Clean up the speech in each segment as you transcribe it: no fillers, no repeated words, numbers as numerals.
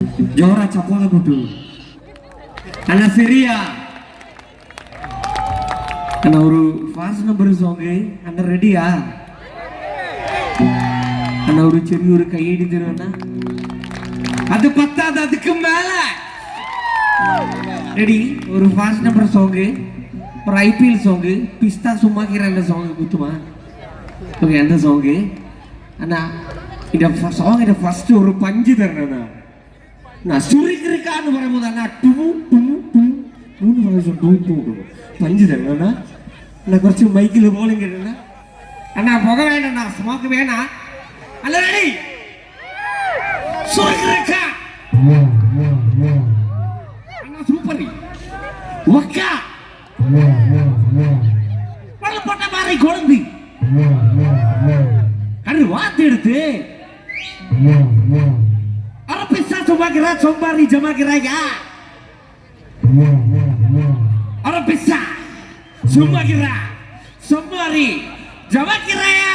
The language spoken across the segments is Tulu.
ಜೋರ ಚಪ್ಪಾಳೆ ಕೊಟ್ಟು. ಅಣ್ಣ, ಸರಿಯಾ? ಅಣ್ಣ, ಅವರು ಫಾಸ್ಟ್ ನಂಬರ್ ಸಾಂಗ್. ಅಣ್ಣ, ರೆಡಿಯಾ? ಅಣ್ಣ, ಅವರು ചെറിയൊരു ಕೈ ಹಿಡಿದಿರು ಅಣ್ಣ. ಅದು ಪತ್ತಾದ, ಅದಕ್ಕೆ மேல ரெடி. ஒரு ஃபாஸ்ட் நம்பர் சாங், ஒரு ஐபிஎல் சாங், பிஸ்தா சும்மா அந்த சாங் குத்துமா? ஓகே, அந்த சாங். அண்ணா, இந்த சாங் ஃபர்ஸ்ட் ஒரு பஞ்சு தரணும். நான் சுருக்கிருக்கான்னு வரும்போது அண்ணா டுமு டுமு டுமு மூணு പ്രാവശ്യം ടും ടും ടും പഞ്ച് തരണം അണ്ണാ. അണ്ണാ, കുറച്ച് മൈക്കിൽ പോലും കേട്ടണ്ണ. അണ്ണാ, പുക വേണ്ട, സ്മോക്ക് വേണ അല്ല. റെഡി. സുരുക്കിருக்கா. അണ്ണാ, സൂപ്പർ. ഒക്ക போட்ட மாதிரி குழந்தை கரு வாத்து எடுத்து அரை பிசா சும்மாக்கிறா சொம்பாரி ஜமாக்கிறாயா. அரை பிசா சும்மாக்கிறா சொம்பாரி ஜமாக்கிறாயா.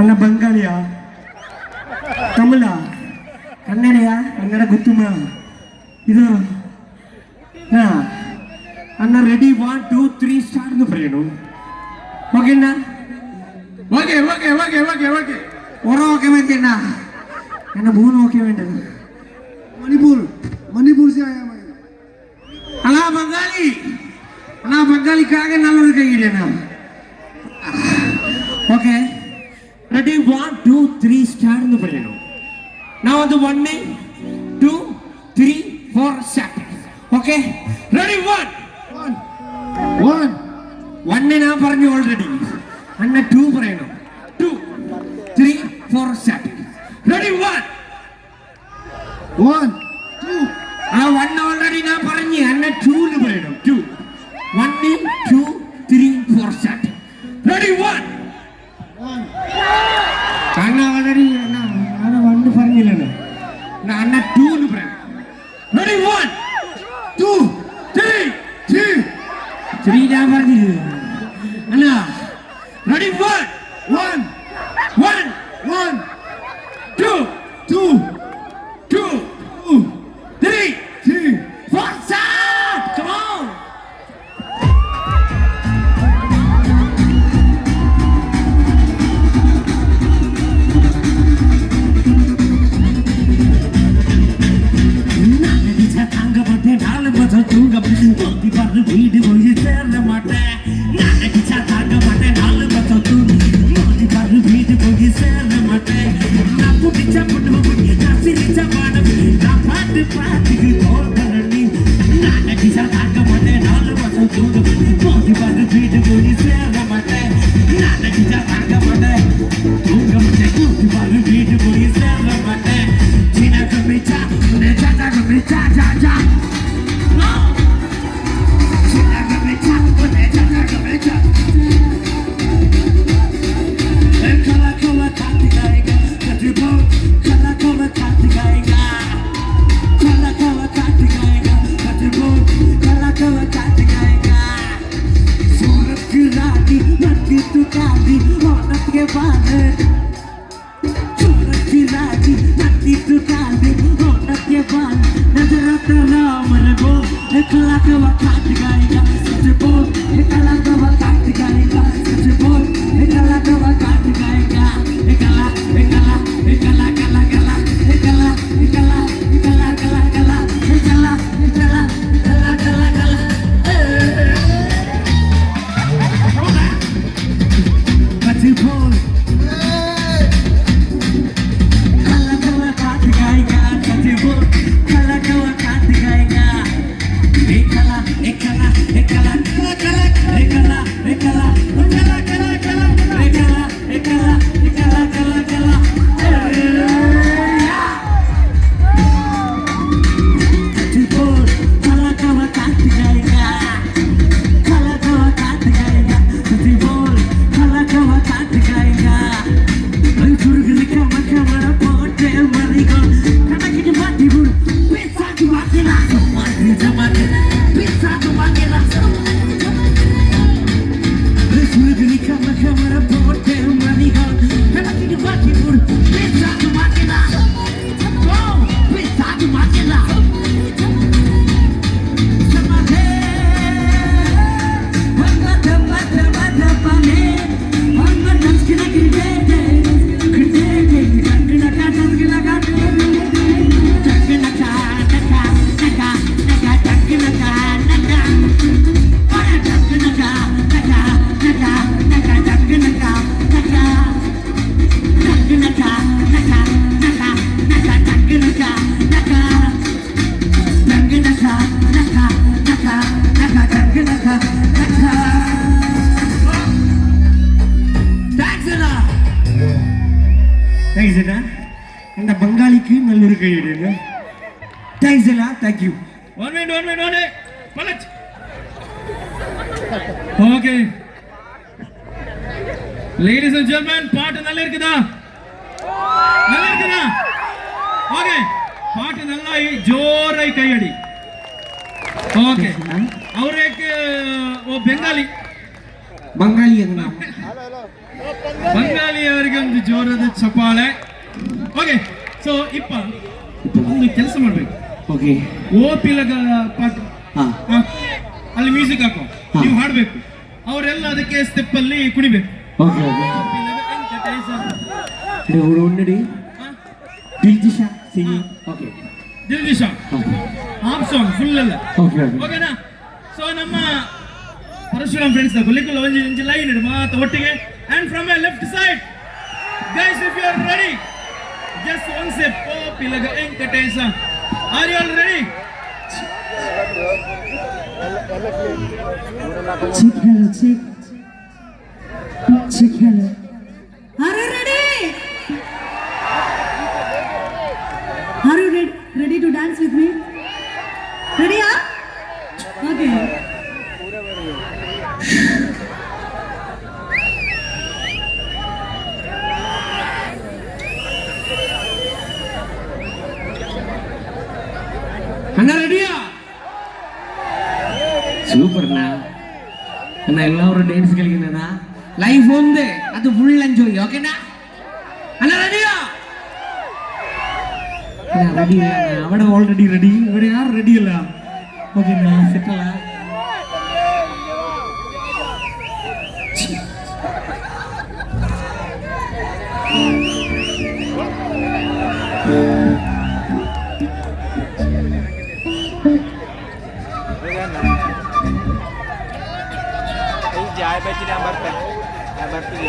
ಅಣ್ಣ, ಬಂಗಾಳಿಯಾ, ತಮಿಳಾ, ಕನ್ನಡಿಯಾ? ಕನ್ನಡ ಗೊತ್ತುಮಾ ಇದು? ಅಣ್ಣ, ರೆಡಿ, 1 2 3 ಸ್ಟಾರ್ಟ್ പറയണു. ഓക്കെ അണ്ണ. Okay okay okay okay okay. ഒരു ഓക്കെ വേണ്ടി അണ്ണ. അണ്ണ, മൂന്ന് ഓക്കെ വേണ്ടത്. मणिपुर, मणिपुर से आया मैं। அண்ணா, பங்காளி அண்ணா, பங்காளிக்காக நல்ல ஒரு கையடி அண்ணா. Okay, ready, 1 2 3 ஸ்டார்ட்னு പറയணும். நான் வந்து 1 2 3 4 ஸ்டார்ட். Okay, ready, 1. 1 1. 1 ഞാൻ പറഞ്ഞു ഓൾറെഡി. അണ്ണ 2 പറയണം. 2 3 4 സ്റ്റാർട്ട്. റെഡി, 1. 1 2. ആ 1 ഓൾറെഡി ഞാൻ പറഞ്ഞു. അണ്ണ 2 പറയണം. 2, 1 2 3 4 സ്റ്റാർട്ട്. റെഡി, 1. 1. അണ്ണ ഓൾറെഡി അണ്ണ അണ്ണ 1 പറഞ്ഞില്ലല്ലോ. അണ്ണ 2 പറയണം. റെഡി, 1 2 3. 3. 3 ഞാൻ പറഞ്ഞില്ല അണ്ണ. റെഡി, 1. 1. 1. 1. 2. 2. 2 2 3 3. 4 start. நடிச்சா தாங்க மாட்டேன், 4 மாசம் தூங்க மாட்டேன், மோதி பார்த்து வீடு போய் சேர மாட்டேன். நான் நடிச்சா தாங்க மாட்டேன், தூங்க மாட்டேன், மோதி பார்த்து வீடு போய் சேர மாட்டேன். சீனா கம்பி சா, உன்னை சாச்சா கம்பி சா சா சா. சீனா கம்பி சா, உன்னை சாச்சா கம்பி சா. கலா கலா கார்த்திகாயங்க, கட்டிப்போ கலா கலா கார்த்திகாயங்க, கலா கலா கார்த்திகாயங்க, கட்டிப்போ கலா கலா கார்த்திகாயங்க. सूरत की रानी मटकी तू काली औरत के बाल, सूरत की रानी मटकी तू काली औरत के बाल, नजर तेरा मर गो कला कला काट गाएगा, सच बोल कला कला काट गाएगा, सच बोल कला कला काट गाएगा, कला कला कला कला कला कला कला कला कला कला कला कला कला कला कला. सच बोल कला कला काट गाएगा, सच बोल कला कला काट गाएगा, कला कला कला कला कला कला कला कला कला कला कला कला कला कला. सच बोल कला कला काट गाएगा, कला कला काट गाएगा, सच बोल कला कला काट गाएगा. Thanks அண்ணா. அந்த பங்காளிக்கு நல்ல ஒரு கையடி. Thanks Anna, thank you. 1 minute, 1 minute, 1 minute. Okay. Ladies and gentlemen, பாட்டு நல்லா இருக்குதா? நல்லா இருக்குதா? ஓகே, பாட்டு நல்லா ஜோராய் கையடி. ஓகே, அவர் एक वो ಬೆಂಗಾಲಿ பங்காளி அண்ணா. ಬಂಗಾಲಿ ಅವರಿಗೆ ಒಂದು ಜೋರಾದ ಚಪ್ಪಾಳೆ. ಓಕೆ, ಸೊ ಇಪ್ಪ ಒಂದು ಕೆಲಸ ಮಾಡ್ಬೇಕು. ಓಕೆ. ಓ ಪಿಲಗ ಪಾಟ್ ಹಾ. ಹಾ, ಅಲ್ಲಿ ಮ್ಯೂಸಿಕ್ ಹಾಕೋ, ಹಾ. ನೀವು ಹಾಡ್ಬೇಕು, ಅವರೆಲ್ಲ ಅದಕ್ಕೆ ಸ್ಟೆಪ್ ಅಲ್ಲಿ ಕುಣಿಬೇಕು. Okay okay. ಓ ಪಿಲಗ ವೆಂಕಟೇಶ. ஒரு ஒன்னடி ಹಾ? ದಿಲ್ಜಿಶಾ ಸಿಂಗಿಂಗ್. ಓಕೆ. ದಿಲ್ಜಿಶಾ ಆಪ್ ಸಾಂಗ್ ಫುಲ್ ಅಲ್ಲ. Okay okay. ಓಕೆನಾ? ಸೊ ನಮ್ಮ ಪರಶುರಾಮ್ ಫ್ರೆಂಡ್ಸ್ ಕೊಲ್ಲಿಕುಲ್ಲ ಒಂಜಿ ಒಂಜಿ ಲೈನ್ ಇಡು ಮಾತ ಒಟ್ಟಿಗೆ. And from my left side guys, if you are ready, just one step. ಓ ಪಿಲಗ Venkatesha, are you all ready? Check, hello, check. Check, hello. Are you ready? Are you ready, ready to dance with me? Ready, huh? Okay. அண்ணா ரெடியா? சூப்பர்ண்ணா. அண்ணா எல்லாரும் டான்ஸ் கலிக்கணும்ண்ணா. லைஃப் வந்து அது ஃபுல் என்ஜாய். ஓகேண்ணா? அண்ணா ரெடியா? அண்ணா ரெடி. அவட ஆல்ரெடி ரெடி. இவட யாரும் ரெடி இல்ல. ஓகேண்ணா, செட்டலா. ಜಾಯ್ ಬಚ್ಚಿ ನಾ ಬರ್ತೇನೆ, ನಾ ಬರ್ತೀನಿ.